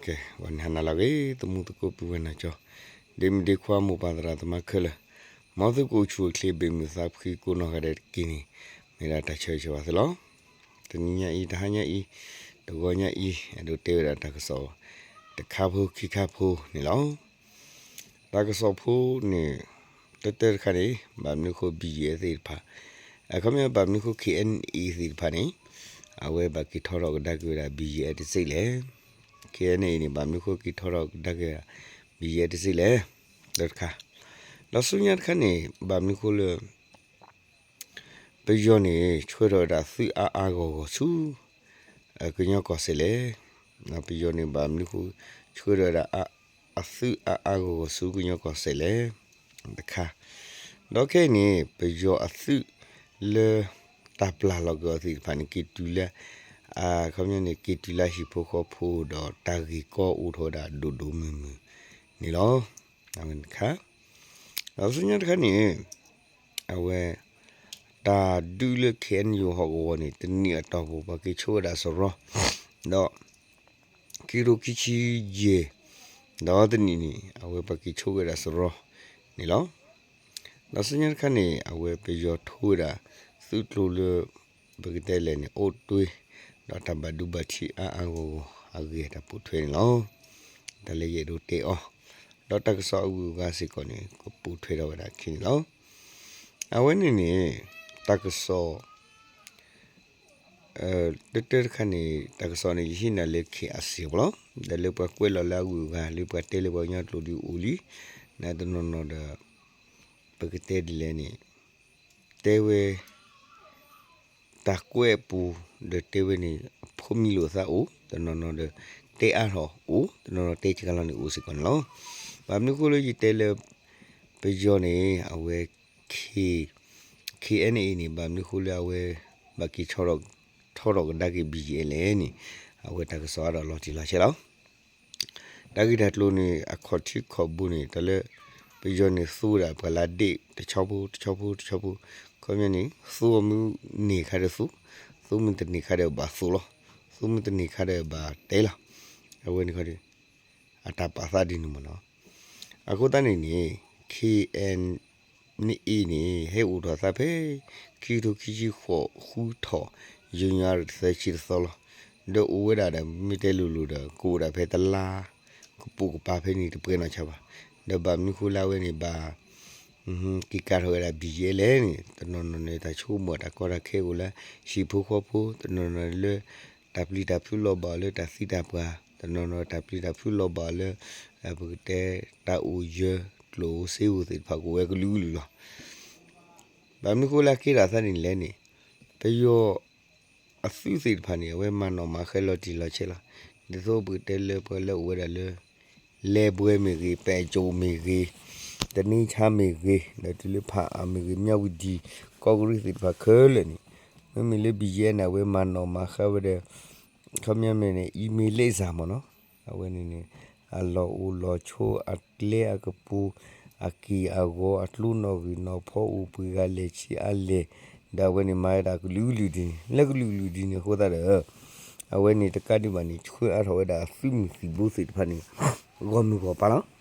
ကဲ ဝဲန့ၣ်ဟါနၤလၢအဂ့ၤ သမူသကိးပုၢ်ဝဲၢ်နီၢ်ကၠီ ဒ့မုၣ်ဒ့ခွါမိၢ်ပၢ်သရၣ်သမါခဲလၢာ် မ်သုကအိၣ်ဆူၣ်အိၣ်ချ့ ဘၣ်မုာ်သးဖှံကိးနီၢ်ဂၤဒဲးတက့ၢ်န့ၣ် မ့ၢ်ဒၣ်တၢ်ဆၢဂ့ၤဆၢဝါသုလီၤ. တနံၤညါအံၤ တဟါညါအံၤ တဂီၤညါအံၤ အဲၣ်ဒိးတဲဝဲဒၣ်တၢ်ကစီၣ် တခါဖိခံခါဖိန့ၣ်လီၤ. တၢ်ကစီၣ်ဖိန့ၣ် တၢတၢတခါန့ၣ် ဘၣ်မနုၤအဃိ ဘံၣ်ယဲၢ်သ့ၣ်တဖၣ် အခီပညီ ဘၣ်မနုၤအဃိ ခ့ၣ်အဲၣ်အဲၣ်အ့သ့ၣ်တဖၣ်န့ၣ် အဝဲဘၣ်က့ၤထီထီၣ်ကဒါက့ၤဝဲဒၣ် ဘံၣ်ယဲၢ်အဲၣ်တစ့ၣ်လဲၣ်. ခ့ၣ်အဲၣ်အဲၣ်အ့န့ၣ် ဘၣ်မနုၤအဃိက့ၤထီထီၣ်ကဒါက့ၤဝဲဒၣ် ဘံၣ်ယဲၢ်အဲၣ်တစ့ၣ်လဲၣ်. တၢတခါ ဒီးဆူညါတခါန့ၣ် ဘၣ်မနုၤအဃိလၢ ပယီၤန့ၣ် ဆှၢထီၣ်ဝဲဒၣ်အသုးအါအါဂီၢ်ဂီၢ်ဆူ ကညီကီၢ်စဲၣ်လဲၣ်. ပယီၤန့ၣ် ဘၣ်မနုၤအဃိ ဆှၢထီၣ်ဝဲဒၣ် အသုးအါအါဂီၢ်ဂီၢ်ဆူကညီကီၢ်စဲၣ်လဲၣ်. တခါ ဒီးခဲအံၤန့ၣ် ပယီၤအသုးလၢ တၢ်ပျၢ်လီၤက့ၤအီၤသ့ၣ်တဖၣ်န့ၣ် က့ၤတုၤလၢ အခီပညီန့ၣ် က့ၤတုၤလၢဟံၣ်ဖိဃီဖိဒီးတၢ်ဂ့ၢ်ကီအိၣ်ထီၣ်ဝဲဒၣ်ဒိၣ်ဒိၣ်မုၢ်မုၢ်န့ၣ်လီၤ. အဝဲန့ၣ်တခါ ဒီးဆူညါတခါန့ၣ် အဝဲ တၢ်ဒုးလၢ ခ့ၣ်အဲၣ်ယူၣ် ဟီၣ်ကဝီၤန့ၣ် တနံၣ်အတီၢ်ပူၤ ပှၤက့ၤဆိဝဲဒၣ်စရီ ဒီး ခံကထိခံဆံယဲၢ် ဒီးတနံၣ်န့ၣ် အဝဲပှၤက့ၤဆိဝဲဒၣ်စရီန့ၣ်လီၤ. ဒီးဆူညါတခါန့ၣ် အဝဲပယီၤထိဝဲဒၣ် သုးကျိၤလၢ ပကတဲလဲၣ်န့ၣ် အိၣ်တွ့ ဒီးတၢ်ဘၣ်ဒိဘၣ်ထံးအါအါဂီၢ်ဂီၢ် အဂ့ၢ်တၢ်ပိာ်ထွဲန့ၣ်လီၤ. တၢ်လၢယအဲၣ်ဒိးတဲအီၤ ဒီးတၢ်ကစီၣ်အဂုၤအဂၤစ့ၢ်ကီးန့ၣ် ကပိာ်ထွဲထီၣ်ဝဲဒၣ်အခံန့ၣ်လီၤ. အဝဲန့ၣ်န့ၣ် တၢ်ကစီၣ် တၢတၢတခါန့ၣ် တၢ်ကစီၣ်န့ၣ် ယဟံးန့ၢ်လၢ ခ့ၣ်အဲၣ်အ့ၣ်ပူၤလီၤ. ဒီးလၢပှၤကွဲးလီၤလၢအဂုၤအဂၤ လၢပှၤတဲလၢပှၤကညီကျိာ်ဒ်အိၣ်လံ, နတနီၤနီၤဒီး ပကတဲဒ်လဲၣ်န့ၣ် တဲဝဲ တၢ်ကွဲးအပူၤ ဒီးတဲဝဲန့ၣ် အဖိမံၤလိာ်သးအိၣ်, တနီၤနီၤဒီး တဲအါထီၣ်အိၣ်, တနီၤနီၤတဲကကလီၤန့ၣ်အိၣ်စ့ၢ်ကီးန့ၣ်လီၤ. ဘၣ်မနုၤအဃိလၢယတဲလၢ ပယီၤန့ၣ် အဝဲ ခ့ၣ်အဲၣ်အဲၣ်အ့ၣ်န့ၣ် ဘၣ်မနုၤအဃိလၢအဝဲ ဘၣ်က့ၤထီထီၣ်ကဒါက့ၤ ဘံၣ်ယဲၢ်လဲၣ်န့ၣ် အဝဲတၢ်ကစီၣ်အါဒီးလီၤတံၢ်လီၤဆဲးလီၤ. တၢ်ဂ့ၢ်တၢ်ကျိၤန့ၣ် အခီၣ်ထံးခီၣ်ဘိန့ၣ် တၢ်လၢ ပယီၤန့ၣ်သူဝဲဒၣ်ပှၤလၢဒ့ၣ် တဆီဖိ တဆီဖိ တဆီဖိ, ခီပညီန့ၣ် သူအီၤမုၢ်န့ၢ်ခါဒီးသူ, သူမုၢ်တန့ၢ်ခါဒီးဘၣ်သူလီၤ, သူမုၢ်တန့ၢ်ခါဒီးဘၣ်တဲလီၤ. အဝဲန့ၣ်ခီဒီး အတၢ်ပာ်သးဒ်န့ၣ်မ့ၢ်နီၤ. အဃိသတးန့ၣ်န့ၣ် ခ့ၣ်အဲၣ်န့ၣ်အ့ၣ်န့ၣ် ဟဲအိၣ်ထီၣ်သးဖဲ ခံကထိခံဆံဃိးဃုထီၣ် ယနူၤအါရံၤသၢဆံတသီလီၤ. ဒီးအိၣ်ဝဲဒၣ်ဒီး မ့ၢ်တဲလိၤလိၤဒီး ကအိၣ်ဒၣ်ဖဲတလါ ကပိာ်ကပၤဖဲန့ၣ် တပှဲၤနီၢ်ဆါဘၣ်. ဒီးဘၣ်မနုၤဃိလၢအဝဲန့ၣ်ဘၣ် က့ၤကၤထီၣ်ဝဲဒၣ် ဘံၣ်ယဲၢ်လဲၣ်န့ၣ် တနီၤနီၤန့ၣ် တၢ်ဆိကမိၣ်တၢ်ကီတၢ်ခဲအိၣ်လၢ ဟံၣ်ဖိဃီဖိ, တနီၤနီၤလၢ တၢ်ပျံၤတၢ်ဖုးလီၤဘၣ်အီၤလၢတၢ်သံတၢ်ပှၢ်, တနီၤနီၤတၢ်ပျံၤတၢ်ဖုးလီၤဘၣ်အီၤလၢ ပကတဲတၢ်အိၣ်ယၢၤကျိၣ်ဧိၤစ့ဧိၤသ့ၣ်တဖၣ် ကအိၣ်ဝဲကလုာ်ကလုာ်လီၤ. ဘၣ်မနုၤဃိလၢအကဲထီၣ်သးဒ်န့ၣ်လဲၣ်န့ၣ် ပယီၤအသုးသ့ၣ်တဖၣ်န့ၣ် အဝဲမၤနီၣ်မၤဃါလီၤတံၢ်လီၤဆဲးလီၤ. ဒ်သိးပကတဲလၢပှၤလၢအိၣ်ဝဲဒၣ်လၢ လဲၤဘှဲမ့ၢ်ဂ့ၤ, ပဲၣ်ကၠိၣ်မ့ၢ်ဂ့ၤ, တန့ဆါမ့ၢ်ဂ့ၤ, ဒီးတုၤလၢဖးအါမ့ၢ်ဂ့ၤ, မၠၣ်ဝံၤဒံၣ်, ကီၢ်ကရံၣ်သ့ၣ်တဖၣ်ခဲလၢာ်န့ၣ် မ့မ့ၢ်လၢဘံၣ်ယဲၢ်န့ၣ် အဝဲမၤနီၣ်မၤဃါဝဲဒီး ခီပညီမ့ၢ်န့ၣ် အံၤမ့ၢ်လ့ၣ်စၢ်မ့ၢ်နီၤ. အဝဲန့ၣ်န့ၣ် အလီၢ်အိၣ်လီၢ်ဆိး အကျဲအကပူၤ အက့ၢ်အဂီၤ အကျိနီၣ်ဂံၢ်နီၣ်ဖီ အိၣ်ပှဲၤဂၤလဲၣ်ဆံးအါလဲၣ်, ဒီးအဝဲန့ၣ်မၤဝဲဒၣ်ကလုာ်ကလုာ်ဒ်န့ၣ် လၢကလုာ်ကလုာ်ဒ်န့ၣ်အဃိသတးဒီး အဝဲန့ၣ်တကးဒံးဘၣ်န့ၣ် ဆှၢအါထီၣ်ဝဲဒၣ်အသုးမုၢ်သံၣ်ဘိသ့ၣ်တဖၣ်န့ၣ် ဂီၢ်မုၢ်ဂီၢ်ပၤလီၤ.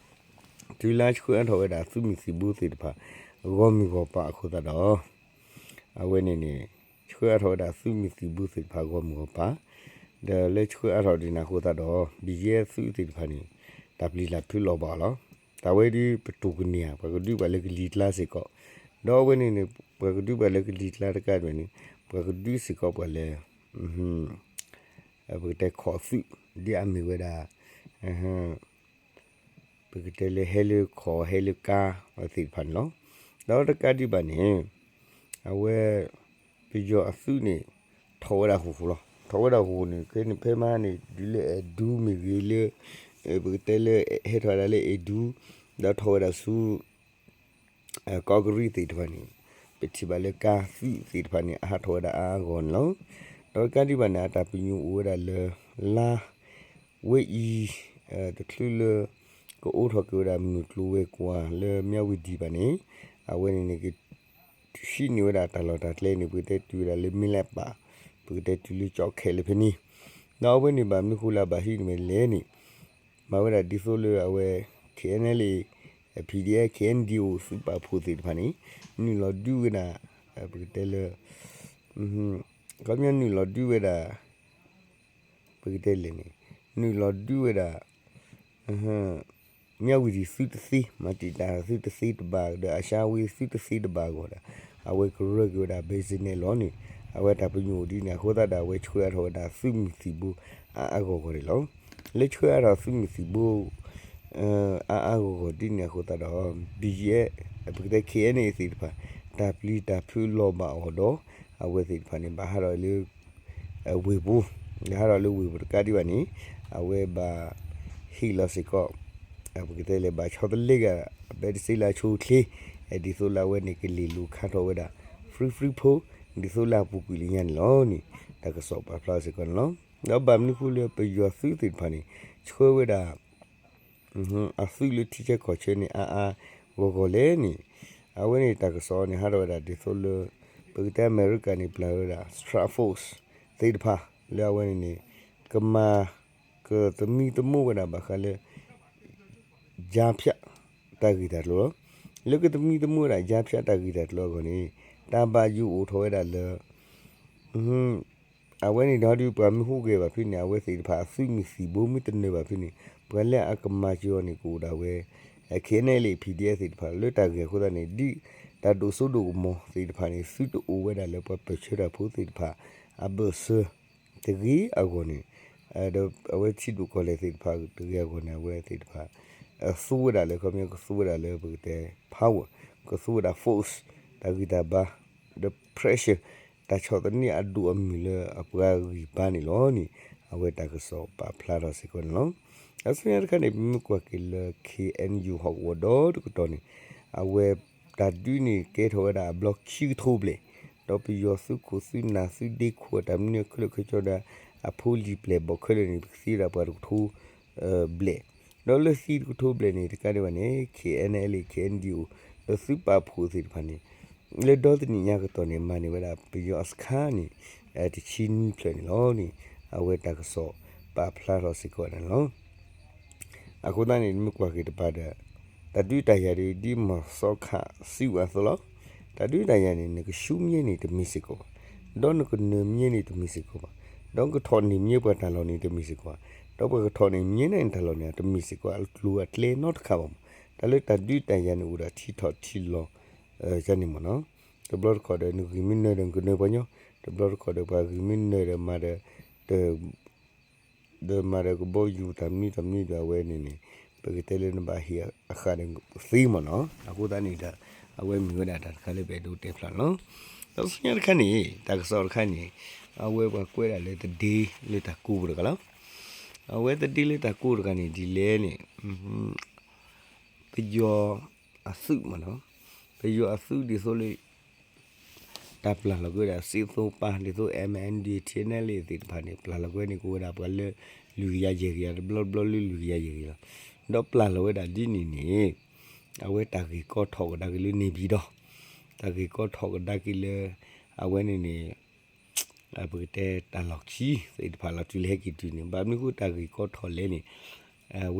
တုၤလၢဆှၢအါထီၣ်ဝဲဒၣ်သုးမုၢ်သံၣ်ဘိသ့ၣ်တဖၣ် ဂီၢ်မုၢ်ဂီၢ်ပၤအဃိသတးဒီး အဝဲန့ၣ်န့ၣ် ဆှၢအါထီၣ်ဝဲဒၣ်သုးမုၢ်သံၣ်ဘိသ့ၣ်တဖၣ်ဂီၢ်မုၢ်ဂီၢ်ပၤ, ဒီးလၢဆှၢအါထီၣ်ဒ်န့ၣ်အဃိသတးဒီး ဘံၣ်ယဲၢ်သုးသ့ၣ်တဖၣ်န့ၣ် တၢ်ပျံၤတၢ်ဖုးလီၤဘၣ်အီၤလီၤ. တၢ်ဝဲဒ်ပတိၢ်ကန့ၢ်ဧါ ပှၤကဒုးဘၣ်လၢကလံၤကျါစ့ၢ်ကီး, ဒီးအဝဲန့ၣ်န့ၣ် ပှၤကဒုးဘၣ်လၢကလံၤကျါတကးဒံးဘၣ်န့ၣ် ပှၤကဒုးစ့ၢ်ကီးပှၤလၢ ပကတဲခိးသုး ဒ်အမ့ၢ်ဝဲဒၣ် ပကတဲလၢဟဲလၢခိးဟဲလၢကါအီၤသ့ၣ်တဖၣ်န့ၣ်လီၤ. ဒီးတကးဒံးဘၣ်န့ၣ် အဝဲ ပယီၤအသုးန့ၣ် ထီၣ်ဝဲဒၣ်ဟူးဟူးလီၤ. ထီၣ်ဝဲဒၣ်ဟူးဟူးန့ၣ် ခဲန့ၣ်ဖဲမဟါန့ၣ် ဒ်လၢအဲၣ်ဒူမ့ၢ်ဂ့ၤလၢ ပကတဲလၢဟဲထီၣ်ဝဲဒၣ်လၢအဲၣ်ဒူ ဒီးထီၣ်ဝဲဒၣ်ဆူ ကီၢ်ကရံၣ်သ့ၣ်တဖၣ်န့ၣ် ပထံၣ်ဘၣ်လၢကါသုးသ့ၣ်တဖၣ်န့ၣ် အဟးထီၣ်ဝဲဒၣ်အါအါဂီၢ်ဂီၢ်န့ၣ်လီၤ. ဒီးတကးဒံးဘၣ်န့ၣ် အတၢ်ပညိၣ်အိၣ်ဝဲဒၣ်လၢ လါ ဝဲအံၤ တချုးလၢ ကအိးထီၣ်က့ၤဝဲဒၣ်မုၢ်ကျိၤဝဲၤကွာ်လၢမၠၣ်ဝတံၣ်ဘၣ်န့ၣ် အဝဲန့ၣ်န့ၣ် ကဟံးန့ၢ်ဝဲဒၣ်တၢ်လီၢ်တၢ်ကျဲန့ၣ် ပကတဲတုၤဝဲဒၣ်လၢမ့လးပး ပကတဲတုၤလၢကၠီခဲလၢာ်ဖဲန့ၣ် ဒီးအဝဲန့ၣ်ဘၣ်မနုၤဃိလၢအဘၣ်ဟံးန့ၢ်ဝဲလဲၣ်န့ၣ် မၤဝဲဒၣ်ဒ်သိးလၢအဝဲ K N L A, P D F, K N D O သုးပာ်ဖှိၣ်သ့ၣ်တဖၣ်န့ၣ် နုာ်လီၤဒုးဝဲဒၣ် ပကတဲလၢ ခီပညီနုာ်လီၤဒုးဝဲဒၣ် ပကတဲလဲၣ်န့ၣ် နုာ်လီၤဒုးဝဲဒၣ် မၠၣ်ဝတံၤသုးတသ့, မၤတံာ်တာ်သုးတသ့တဘၣ်, ဒီးအၡါဝ့သုးတသ့တဘၣ်အဂီၢ်ဒီး အဝဲကရၢက့ၤဝဲဒၣ် business လီၤန့ၣ် အဝဲတၢ်ပညိၣ်ဒ်န့ၣ်အဃိသတးဒီး အဝဲဆှၢအါထီၣ်ဝဲဒၣ်သုးမုၢ်သံၣ်ဘိအါအါဂီၢ်ဂီၢ်န့ၣ်လီၤ. လၢဆှၢအါထီၣ်သုးမုၢ်သံၣ်ဘိ အါအါဂီၢ်ဂီၢ်ဒ်န့ၣ်အဃိသတးဒီး ဘံယဲ ပကတဲ K N A သ့ၣ်တဖၣ် တၢ်ပျံၤတၢ်ဖုးလီၤဘၣ်အီၤဒီး အဝဲသ့ၣ်တဖၣ်န့ၣ် ဘၣ်ဟးထီၣ်လၢ ဝ့ၢ်ပူၤ, ဘၣ်ဟးထီၣ်လၢဝ့ၢ်ပူၤတကးဒံးဘၣ်န့ၣ် အဝဲဘၣ်ဟ့ၣ်လီၤစ့ၢ်ကီး ပကတဲလဲၣ် ဘၣ်ဆီတလဲက့ၤ အဘဲတစ့လၢအဆိအချ့ ဒ်သိးလၢအဝဲန့ၣ်ကလ့ၢ်လိၤခါထီၣ်ဝဲဒၣ် free free ဖိ ဒ်သိးလၢအပူၤကွံာ်လၢညါန့ၣ်လီၤန့ၣ် တၢ်ကစီၣ်ပာ်ဖျါစ့ၢ်ကီးန့ၣ်လီၤ. ဒီးဘၣ်မနုၤဃိလၢပယီၤသုးသ့ၣ်တဖၣ်န့ၣ် ဆှၢဝဲဒၣ် အသုးလၢထံဆၢကီၢ်ဆၢန့ၣ် အါအါဂီၢ်ဂီၢ်လဲၣ်န့ၣ် အဝဲန့ၣ်တၢ်ကစီၣ်န့ၣ် ဟးထီၣ်ဝဲဒၣ်ဒ်သိးလၢ ပကတဲအမဲရကၤန့ၣ် ပျၢ်ဝဲဒၣ် strike force သ့ၣ်တဖၣ် လၢအဝဲန့ၣ်န့ၣ် ကမၤ ကသမံသမိးဝဲဒၣ်ဘၣ်ဃးလၢ ကြားဖြတ် တၢ်ဂ့ၢ်တၢ်ကျိၤလီၤ. လၢကသမံသမိးဝဲဒၣ် ကြားဖြတ် တၢ်ဂ့ၢ်တၢ်ကျိၤအဂီၢ်န့ၣ် တၢ်ဘၣ်ယိၣ်အိၣ်ထီၣ်ဝဲဒၣ်လၢ အဝဲန့ၣ်ဒီးဒုးပှၤမ့ၢ်ဟူးဂဲၤဘၣ်ဖဲန့ၣ် အဝဲသ့ၣ်တဖၣ်အသုးမုၢ်သံၣ်ဘိမ့ၢ်တနၢၤဘၣ်ဖဲန့ၣ် ပှၤလၢအကမၤစၢၤအီၤန့ၣ် ကအိၣ်ဒၣ်ဝဲ K N L A P D F သ့ၣ်တဖၣ်လၢတၢ်ဂ့ၢ်အဃိသတးန့ၣ် ဒ်တၢ်ဒိၣ်စိဒိၣ်ကမီၤသ့ၣ်တဖၣ်န့ၣ် သုတအိၣ်ဝဲဒၣ်လၢပှၤပၢၢ်ဆၢတၢ်ဖိသ့ၣ်တဖၣ် အဘၢၣ်စၢၤတဂ့ၤအဂီၢ်န့ၣ် ဒီးအဝဲထံဒိၣ်ကီၢ်လဲၢ်သ့ၣ်တဖၣ်တဂ့ၤအဂီၢ်န့ၣ် အဝဲသ့ၣ်တဖၣ် သူဝဲဒၣ်လၢ ခီပညီကသူဝဲဒၣ်လၢပကတဲ power ကသူဝဲဒၣ် force တၢ်ဂံၢ်တၢ်ဘါ ဒီး pressure တၢ်ဆီၣ်သနံးအဒိၣ်အမုၢ်လၢအပှၤဂံၢ်ဘါန့ၣ်လီၤန့ၣ် အဝဲတၢ်ကစီၣ်ပာ်ဖျါထီၣ်စ့ၢ်ကီးန့ၣ်လီၤ. ဒီးဆူညါတခါန့ၣ် ပမ့ၢ်ကွၢ်က့ၤလၢ K N U ဟီၣ်ကဝီၤဒီတကတီၢ်န့ၣ် အဝဲတၢ်ဒုးန့ၣ်ကဲထီၣ်ဝဲဒၣ်အဘျီခံကထိဘျဲၣ်, ဒီးပယီၤသုးခိၣ်သုးနၢ်သုးဒ့ခိၣ်အတၢ်မနုၤခဲလၢာ်ခဲဆ့ဒီး အဖိလံၤပျဲၢ်ဘီၣ်ခဲလၢာ်န့ၣ် ပကသံဝဲဒၣ်ပှၤတကထိ ဘျဲၣ်, ဒီးလၢသံတကထိဘျဲၣ်န့ၣ် တကးဒံးဘၣ်န့ၣ် K N L A K N D O ဒီးသုးပာ်ဖှိၣ်သ့ၣ်တဖၣ်န့ၣ် လၢဒီတနံၣ်ညါကတီၢ်န့ၣ် မၤန့ၢ်ဝဲဒၣ်ပယီၤအစခါန့ၣ် တဆံနွံဖျၢၣ်န့ၣ်လီၤန့ၣ် အဝဲတၢ်ကစီၣ်ပာ်ဖျါထီၣ်စ့ၢ်ကီးန့ၣ်လီၤ. အဃိသတးန့ၣ် မ့ၢ်ကွၢ်က့ၤတပၤဒီး တၢ်ဒုးတၢ်ယၤဒ် ဒ်မီၢ်စီခးစံးဝဲအသိးလီၤ. တၢ်ဒုးတၢ်ယၤန့ၣ် နကဆူမြဲန့ၣ်တမ့ၢ်စ့ၢ်ကီးဘၣ်, ဒီးနကနၢၤမြဲန့ၣ်တမ့ၢ်စ့ၢ်ကီးဘၣ်, ဒီးနကထီၣ်န့ၢ်မြဲပှၤတၢ်လီၢ်န့ၣ်တမ့ၢ်စ့ၢ်ကီးဘၣ်, ဒီးပှၤကထီၣ်န့ၢ်မြဲန့ၣ်တၢ်လီၢ်န့ၣ် တမ့ၢ်စ့ၢ်ကီးအကျိၤအကျဲနီတခါဘၣ်မး, တၢ်လၢတၢ်ဒုးတၢ်ယၤန့ၣ်အိၣ်ဒီးထံထီၣ်ထံလီၤ န့ၣ်မ့ၢ်နီၤ, တဘျီတခီၣ်ဒီး နဂံၢ်မ့ၢ်နၢၤဒီးနကနၢၤပှၤညီ, တဘျီတခီၣ်ဒီးပှၤဂံၢ်မ့ၢ်နၢၤဒီးမၤဒီး တ ဒီးမၤဒီးကဘီယူၤတၢ်မနုၤတၢ်မနုၤဒီးအဝဲန့ၣ်န့ၣ် ပကတဲလၢနဘၣ်ဟ့ၣ်အဃၣ်ဒီးသ့မ့ၢ်နီၤ, အဃိသတးန့ၣ်ဒီး အဝဲမ့ၢ်ဝဲဒၣ်တၢ်တခါလၢပအဲၣ်ဒိးတဲဖျါန့ၣ်လီၤ. ဒီးဆူညါတခါန့ၣ် တၢ်ကစီၣ်တခါန့ၣ် အဝဲပှၤကွဲးဒၣ်လၢသဒ့လၢတၢ်ကိးပူၤတဂၤလီၤ. အဝဲသဒ့လၢတၢ်ကိးတဂၤန့ၣ် ဒ်လဲၣ်န့ၣ် ပယီၤအသုးမ့ၢ်နီၤ, ပယီၤအသုးဒ်သိးလၢ တၢ်ပျၢ်လီၤကွံာ်ဝဲဒၣ် စစ်သုံးပန်း ဒ်သိး M N D A T N L A သ့ၣ်တဖၣ်န့ၣ် ပျၢ်လီၤကွံာ်န့ၣ် ကအိၣ်ဝဲဒၣ်ပှၤလၢ လွံၢ်ကယၤယဲၢ်ကယၤ တဘျီတဘျီလၢလွံၢ်ကယၤယဲၢ်ကယၤလီၤ. ဒီးပျၢ်လီၤဝဲဒၣ်ဒ်န့ၣ်န့ၣ် အဝဲတၢ်ဂ့ၢ်ကီထီၣ်ကဒါက့ၤလၢန့ၣ်ပၠံၣ်ဒီး တၢ်ဂ့ၢ်ကီထီၣ်ကဒါက့ၤလၢ အဝဲန့ၣ်န့ၣ် ပကတဲတၢ်လီၢ်ခံသ့ၣ်တဖၣ်လီၤတုၤလၢဟဲက့ၤတုၤန့ၣ် ဘၣ်မနုၤဃိတၢ်ဂ့ၢ်ကီထီၣ်လဲၣ်န့ၣ် အ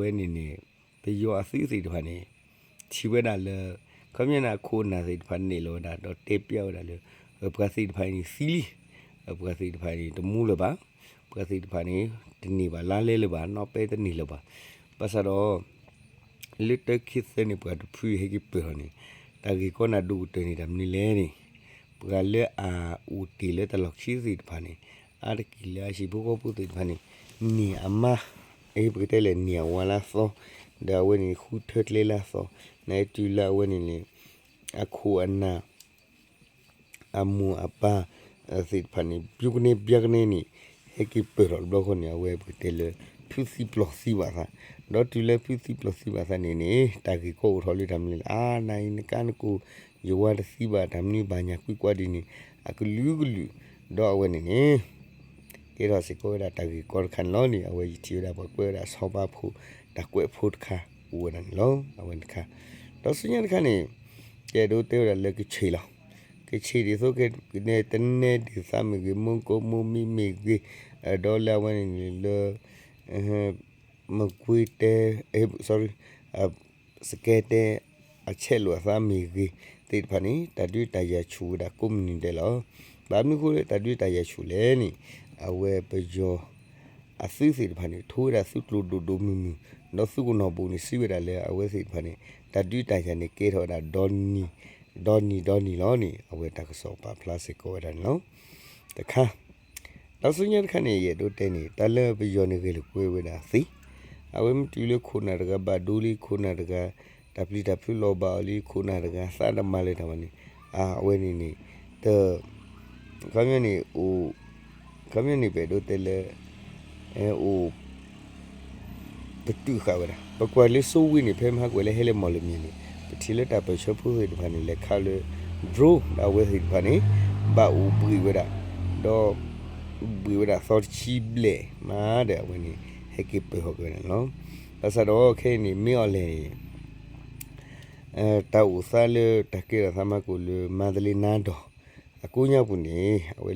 ဝဲန့ၣ်န့ၣ် ပယီၤအသုးသ့ၣ်တဖၣ်န့ၣ် ထံၣ်ဝဲဒၣ်လၢ ခီပညီန့ၣ်အခိၣ်အနၢ်သ့ၣ်တဖၣ်နဲၣ်လီၤဝဲဒၣ် ဒီးတဲပျးဝဲဒၣ်လၢ ပှၤသ့ၣ်တဖၣ်အံၤန့ၣ်သံလံ, ပှၤသ့ၣ်တဖၣ်အံၤန့ၣ် တမူလၢၤဘၣ်, ပှၤသ့ၣ်တဖၣ်န့ၣ် တန့ၢ်ဘၣ်လါလဲလၢၤဘၣ်, နီၢ်ပဲတန့ၢ်လၢၤဘၣ်. ဘၣ်ဆၣ်ဒီး လၢတၢ်ခံသၢန့ၣ် ပှၤတဖုဟဲက့ၤပၢၢ်ထီၣ်န့ၣ် တၢ်ဂ့ၢ်ကီနၢ်ဒိၣ်ကတၢၢ်န့ၣ် တၢ်မနုၤလဲၣ်န့ၣ် ပှၤလၢအအိၣ်တ့ၢ်လၢတၢ်လီၢ်ခံသ့ၣ်တဖၣ်န့ၣ် အါတက့ၢ်လၢအဟံၣ်ဖိဃီဖိသ့ၣ်တဖၣ်န့ၣ် န့ၢ်အမါ အပကတဲလဲၣ် န့ၢ်အဝၤလၢအသီ, ဒီးအဝဲန့ၣ်ဃုထၢကျဲလၢအသီ, နတုၤလၢအဝဲန့ၣ်န့ၣ် အခိၣ်အနၢ် အမိၢ်အပၢ်သ့ၣ်တဖၣ်န့ၣ် ဘျုးကနဲဘျါကနဲန့ၣ် ဟဲက့ၤပၢၢ်ထီၣ်တဘျီဃီန့ၣ် အဝဲပကတဲလၢ ဖုသံပျီၢ်သံဘၣ်သး, ဒီးတုၤလၢဖုသံပျီၢ်သံဘၣ်သးန့ၣ်န့ၣ် တၢ်ဂ့ၢ်ကီအိၣ်ထီၣ်လၢတၢ်မနုၤလဲၣ်, အါ နၤအံၤနကါနကိၢ် ယဝၤတသံဘၣ် တၢ်မနုၤဘၣ်ညၣ်ကွံာ်ကွၢ်ဒ်န့ၣ် အကလုာ်ကလုာ်, ဒီးအဝဲန့ၣ်န့ၣ် ကဲထီၣ်စ့ၢ်ကီးဝဲဒၣ်တၢ်ဂ့ၢ်ကီတခါန့ၣ်လီၤန့ၣ် အဝဲယထံၣ်ဝဲဒၣ်ပှၤကွဲးဝဲဒၣ်ဆီဖါဖိ တၢ်ကွဲးဖိတခါ အိၣ်ဝဲဒၣ်န့ၣ်လီၤ. အဝဲတခါ ဒီးဆူညါတခါန့ၣ် ကအဲၣ်ဒိးတဲဝဲဒၣ်လၢကဆ့ၣ်လီၤ. ကဆ့ၣ်ဒ်သိးကနဲ တနဲဒ်သးမ့ၢ်ဂ့ၤ မူကိးမူမံမ့ၢ်ဂ့ၤ, ဒီးလၢအဝဲန့ၣ်န့ၣ်လၢ မကွ့တဲ, sorry, စကဲတဲ, အဆဲးလိာ်အသးမ့ၢ်ဂ့ၤသ့ၣ်တဖၣ်န့ၣ် တၢ်ဒုးတၢ်ယၤဆူၣ်ဝဲဒၣ်ကိးမုၢ်နံၤဒဲးလီၤ. ဘၣ်မနုၤအဃိလၢတၢ်ဒုးတၢ်ယၤဆူၣ်လဲၣ်န့ၣ် အဝဲပယီၤ အသုးသ့ၣ်တဖၣ်န့ၣ် ထိဝဲဒၣ်သုးကျိၤဒိၣ်ဒိၣ်မုၢ်မုၢ်, ဒီးသုးကနီၤဘိန့ၣ် စံးဝဲဒၣ်လၢအဝဲသ့ၣ်တဖၣ်န့ၣ် တၢ်ဒုးတၢ်ယၤန့ၣ် ကဲထီၣ်ဝဲဒၣ်ဒီနံၤ, ဒီနံၤဒီနံၤလီၤန့ၣ် အဝဲတၢ်ကစီၣ်ပာ်ဖျါစ့ၢ်ကီးဝဲဒၣ်န့ၣ်လီၤ. တခါ ဒီးဆူညါတခါန့ၣ် ယအဲၣ်ဒိးတဲန့ၣ် တၢ်လၢပယီၤန့ၣ်ဂဲၤလိာ်ကွဲဝဲဒၣ်သ့, အဝဲမ့ၢ်တုၤလၢခိၣ်နၢ်တဂၤဘၣ်ဒိလံ ခိၣ်နၢ်တဂၤ တၢ်ပျံၤတၢ်ဖုးလီၤဘၣ်အီၤလံ ခိၣ်နၢ်တဂၤသးတမၤလၢၤတၢ်ဘၣ်န့ၣ် အဝဲန့ၣ်န့ၣ် တ ခီပညီန့ၣ် အိၣ် ခီပညီန့ၣ် ပအဲၣ်ဒိးတဲလၢ အိၣ် ပတုာ်ဃာ်ဝဲဒၣ် ပကွၢ်လၢစိဝ့န့ၣ် ဖဲမဟါကွဲးလၢဟဲလၢမီၢ်လမၠဲၣ်န့ၣ် ပထံၣ်လၢတၢ်ပၢၢ်ဆၢဖိသ့ၣ်တဖၣ်န့ၣ် လဲၤခးလၢ drone ဒီးအဝဲသ့ၣ်တဖၣ်န့ၣ် ဘၣ်အိၣ်ဘှံးဝဲဒၣ် ဒီး ဘှံးဝဲဒၣ်သီတဆံဘျဲၣ်မးဒီး အဝဲန့ၣ် ဟဲက့ၤပၢၢ်ဟီၣ်က့ၤဝဲဒၣ်န့ၣ်လီၤ. ဘၣ်ဆၣ်ဒီးခဲအံၤန့ၣ် မ့ၢ်အီၤလဲၣ်န့ၣ် တၢ်အိၣ်သးလၢတၢ်ကဲထီၣ်သးမၤကိၣ်လၢမါတလ့နါဒီး အကိးညါပူၤန့ၣ် အဝဲ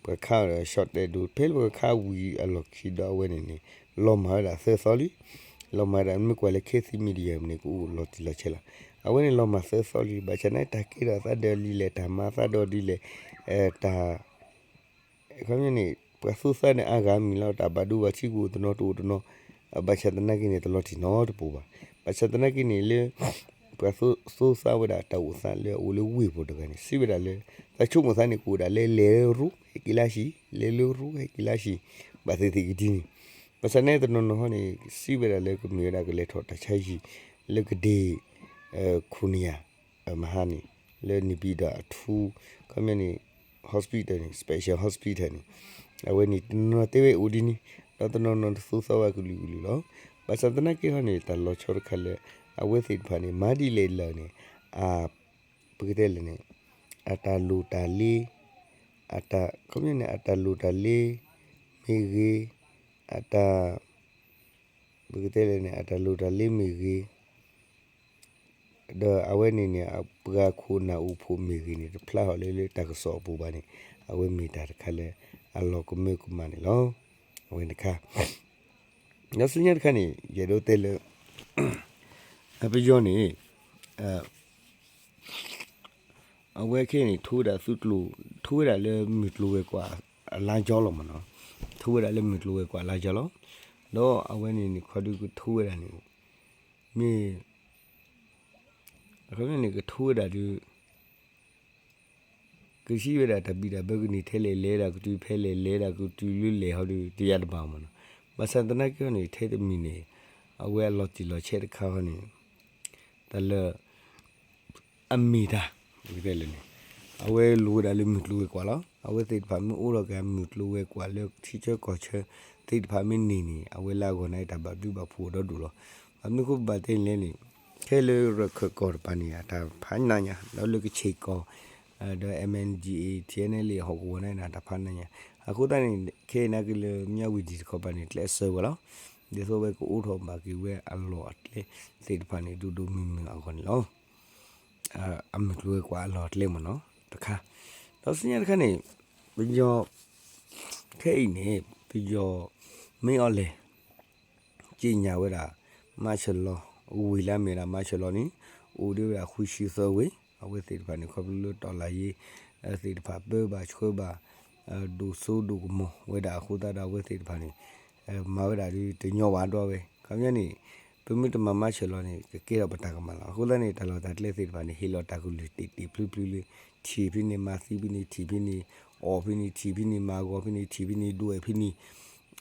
ပှၤခးအီၤဒီး ရှီၣ်တဲာ်ဒိၣ် ဖဲလၢပှၤခးဝံၤအလီၢ်ခံဒီးအဝဲန့ၣ်န့ၣ် လီၤမၢ်ဝဲဒၣ်သၢသီလံ. လီၤမၢ်ဝဲဒၣ် မ့ၢ်ကွၢ်လၢ Khit Thit Media န့ၣ် ကအိၣ်လီၤတံၢ်လီၤဆဲးလီၤ. အဝဲန့ၣ်လီၤမၢ်သၢသီလံ ဘၣ်ဆၣ်န့ၣ် တၢ်ကဲထီၣ်သးဒီးဒ်လဲၣ် တၢ်မၤသးဒီးဒ်လဲၣ် တၢ် ခီပညီန့ၣ် ပှၤသူသးန့ၣ်အါဂၤမံၤလီၤ တၢ်ဘၣ်ဒိဘၣ်ထံးကအိၣ်တနီၤတအိၣ်တနီၤ ဘၣ်ဆၣ်သနာ်က့န့ၣ် တလီၤတံၢ်နီတပူၤဘၣ်. ဘၣ်ဆၣ်သနာ်က့န့ၣ်လၢ ပှၤသူသးဝဲဒၣ်တၢ်အိၣ်သးလၢအအိၣ်လၢဝ့ၢ်ပူၤတဂၤန့ၣ် စံးဝဲဒၣ်လၢ သးဆိကမိၣ်သးန့ၣ် ကအိၣ်ဒၣ်လၢလဲၤရိဟဲက့ၤလၢဟံၣ် လဲၤလၢရိဟဲက့ၤလၢဟံၣ် ဘၣ်သ့ၣ်သ့ၣ်ကဒ်န့ၣ် ဘၣ်ဆၣ်န့ၣ်တနီၤနီၤဟီန့ၣ် စံးဝဲဒၣ်လၢကမ့ၢ်ဝဲဒၣ်ကလဲၤထီၣ်တၢ်ဆါဟံၣ် လၢကဒ့ၣ် ခိၣ်နယၢ် မဟါန့ၣ် လၢန့ၣ်ဘံၣ်ဒီးအထူ ခီပညီန့ၣ် hospital န့ၣ် special hospital န့ၣ် အဝဲန့ၣ်တနီၤတဲဝဲအိၣ်ဒ်န့ၣ် ဒီးတနီၤနီၤတသူသးဝဲကလုာ်ကလုာ်လီၤ. ဘၣ်ဆၣ်သနာ်က့ဟီန့ၣ် တၢ်လီၤဆီတခါလၢ အဝဲသ့ၣ်တဖၣ်န့ၣ် မၤဒ်လဲၣ်လၢာ်န့ၣ် အ ပကတဲလဲၣ်န့ၣ် အတၢ်လိၣ်တၢ်လ့ အတၢ် ခီပညီန့ၣ် အတၢ်လိၣ်တၢ်လ့ မ့ၢ်ဂ့ၤ အတၢ် ပကတဲလဲၣ်န့ၣ် အတၢ်လိၣ်တၢ်လ့မ့ၢ်ဂ့ၤ ဒီးအဝဲန့ၣ်န့ၣ် ပှၤခိၣ်နၢ်အိၣ်ဖှိၣ်မ့ၢ်ဂ့ၤန့ၣ် တဖျါဟီၣ်လၢလၢတၢ်ကစီၣ်အပူၤဘၣ်န့ၣ် အဝဲမ့ၢ်တၢ်တခါလၢ အလီၤကမၢကမၣ်န့ၣ်လီၤ. အဝဲတခါ ဒီးဆူညါတခါန့ၣ် ယအဲၣ်ဒိးတဲလၢ ပယီၤန့ၣ် အဝဲခဲအံၤန့ၣ် ထိဝဲဒၣ်သုးကျိၤ ထိဝဲဒၣ်လၢမုၢ်ကျိၤဝဲၤကွာ်အလါကၠီလီၤမ့ၢ်နီၤ, ထိဝဲဒၣ်လၢမုၢ်ကျိၤဝဲၤကွာ်အလါကၠီလီၤ. ဒီးအဝဲန့ၣ်န့ၣ် ခီဒုကထိဝဲဒၣ်န့ၣ် မ့ၢ် အခီပညီန့ၣ် ကထိဝဲဒၣ်ဒုး ကစံးဝဲဒၣ်တၢ်ဘံၣ်တၢ်ဘၢကန့ၢ်ထဲလဲၣ်လဲၤဒၣ်ကတုၤဖဲလဲၣ်လဲၤဒၣ်ကတုၤလၢလဲၣ်ဟီဒုး တယါတဘၣ်မ့ၢ်နီၤ. ဘၣ်ဆၣ်သနာ်က့န့ၣ် ထဲတမံၤန့ၣ် အဝဲအလီၤတံၢ်လီၤဆဲးတခါဟီန့ၣ် တၢ်လၢ အမ့ၢ်တၢ် ပကတဲလဲၣ်န့ၣ် အဝဲလိၤဝဲဒၣ်လၢမုၢ်ကျိၤဝဲၤကွာ်လီၤ. အဝဲသ့ၣ်တဖၣ်မ့ၢ်အိးထီၣ်က့ၤမုၢ်ကျိၤဝဲၤကွာ်လၢထံဆၢကီၢ်ဆၢသ့ၣ်တဖၣ်မ့ၢ်န့ၢ်န့ၣ် အဝဲလၢအဂီၢ်န့ၣ်တၢ်ဘၣ်ဘျုးဘၣ်ဖှိၣ်ဒီဒူၣ်လီၤ. ဘၣ်မနုၤဃိဘၣ်တဲန့ၣ်လဲၣ်န့ၣ် ခဲလၢရခၢၣ်ကီၢ်တပၤန့ၣ် အတၢ်ဖးနးညါ ဒီးလၢကခ့ၣ်ကီၢ် ဒီး MNDAA TNLA ဟီၣ်ကဝီၤန့ၣ် အတၢ်ဖးနးညါ အဃိသတးန့ၣ် ခဲအံၤနာ်က့လၢမၠၣ်ဝတံၣ်တခီပၤန့ၣ် ကျဲးစၢးဝဲလီၤ. ဒ်သိးဝဲကအိးထီၣ်ဘၣ်က့ၤဝဲအလီၢ်အကျဲသ့ၣ်တဖၣ်န့ၣ် ဒိၣ်ဒိၣ်မုၢ်မုၢ်အဂီၢ်န့ၣ်လီၤ. အမုၢ်ကျိၤဝဲၤကွာ်အလီၢ်အကျဲမ့ၢ်နီၤ တခါ. ဒီးဆူညါတခါန့ၣ် ပယီၤ ခဲအံၤန့ၣ် ပယီၤ မ့ၢ်အီၤလဲၣ် ကြေညာဝဲဒၣ် မၤဆၢၣ်လီၤ ဝ့ၢ်လၢအမ့ၢ်ဒၣ်မၤဆၢၣ်လီၤန့ၣ် အိၣ်ဒံးဝဲဒၣ်ဃုဆံသၢဝ့ၢ် အဝဲသ့ၣ်တဖၣ်န့ၣ် ခီဖျိလၢတီၢ်လၢ်ယ့ သ့ၣ်တဖၣ်ပၢဘၣ်ဆှၢဘၣ် ဒိၣ်စိဒိၣ်ကမီၤဝဲဒၣ်အဃိသတးဒီးအဝဲသ့ၣ်တဖၣ်န့ၣ် မၤဝဲဒၣ်ဒ်တညီဘၣ်ဒွးဝဲ ခီပညီန့ၣ် ပမ့ၢ်တမၤမၤဆၢၣ်လီၤန့ၣ် ကကဲထီၣ်ပတၢ်ကမၣ်လီၤ. အဃိသတးန့ၣ် တၢ်လီၢ်တၢ်ကျဲသ့ၣ်တဖၣ်န့ၣ် ဟ့ၣ်လီၤတၢ်ကလုၢ်တ့ၢ်တ့ၢ်ဖျုဖျုလၢ ထံၣ်ဖဲန့ၣ် မၤသံဖဲန့ၣ် ထံၣ်ဖဲန့ၣ် အီၣ်ဖဲန့ၣ် ထံၣ်ဖဲန့ၣ် မၤဂီၤဖဲန့ၣ် ထံၣ်ဖဲန့ၣ် ဒွဲၣ်ဖဲန့ၣ်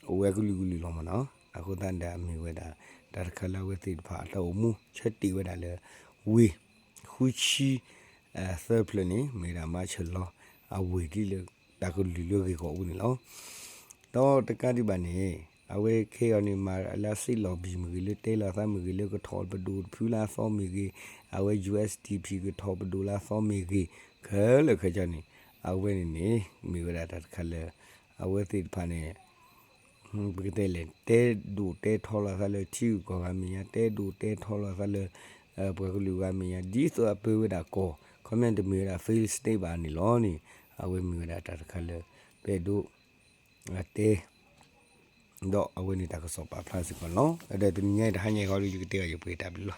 အိၣ်ဝဲကလုာ်ကလုာ်လီၤမ့ၢ်နီၤ. အဃိသတးန့ၣ်ဒီးအမ့ၢ်ဝဲဒၣ် တၢ်တခါလၢအဝဲသ့ၣ်တဖၣ်အတၢ်အိၣ်မူဆၢတ့ၢ်ဝဲဒၣ်လၢ ဝ့ၢ် ဃုဆံ သၢဖျၢၣ်န့ၣ် မ့ၢ်ဝဲဒၣ်မၤဆၢၣ်လီၤ အဝ့ၢ်ဒ်လၢတၢ်ကလုၢ်လၢဂ့ၢ်ဂီၢ်အူန့ၣ်လီၤ. ဒီးတကးဒံးဘၣ်န့ၣ် အဝဲခဲအံၤန့ၣ် မၤလၢစ့လီၤဘံၣ်မ့ၢ်ဂ့ၤ လၢတဲလီၤသးမ့ၢ်ဂ့ၤ လၢကထီၣ်ပဒိၣ်တဖုလၢအသီမ့ၢ်ဂ့ၤ အဝဲ ယူၢ်အ့းတီၣ်ပီၣ် ကထီၣ်ပဒိၣ်လၢအသီမ့ၢ်ဂ့ၤ ခဲလၢာ်ခဲဆ့န့ၣ် အဝဲန့ၣ်န့ၣ် မ့ၢ်ဝဲဒၣ်တၢ်တခါလၢ အဝဲသ့ၣ်တဖၣ်န့ၣ် ပကတဲလဲၣ် တဲဒိၣ်တဲထီလီၤသးလၢထံဂုၤကီၢ်ဂၤမဲာ်ညါ တဲဒိၣ်တဲထီလီၤသးလၢ ပှၤကလုာ်ဂၤမဲာ်ညါ ဒ်သိးအပၢဝဲဒၣ်ကီၢ် ခီပညီတမ့ၢ်ဝဲဒၣ် fail state ဘၣ်န့ၣ်လီၤန့ၣ် အဝဲမ့ၢ်ဝဲဒၣ်တၢ်တခါလၢ ပအဲၣ်ဒိး တဲ ဒီးအဝဲန့ၣ်တၢ်ကစီၣ်ပာ်ဖျါစ့ၢ်ကီးန့ၣ်လီၤ. ဒီးတနံၤညါအံၤတဟါညါအံၤဃီဒီး ယကတဲအီၤယပှဲၤတၢ်ဘျုးလီၤ.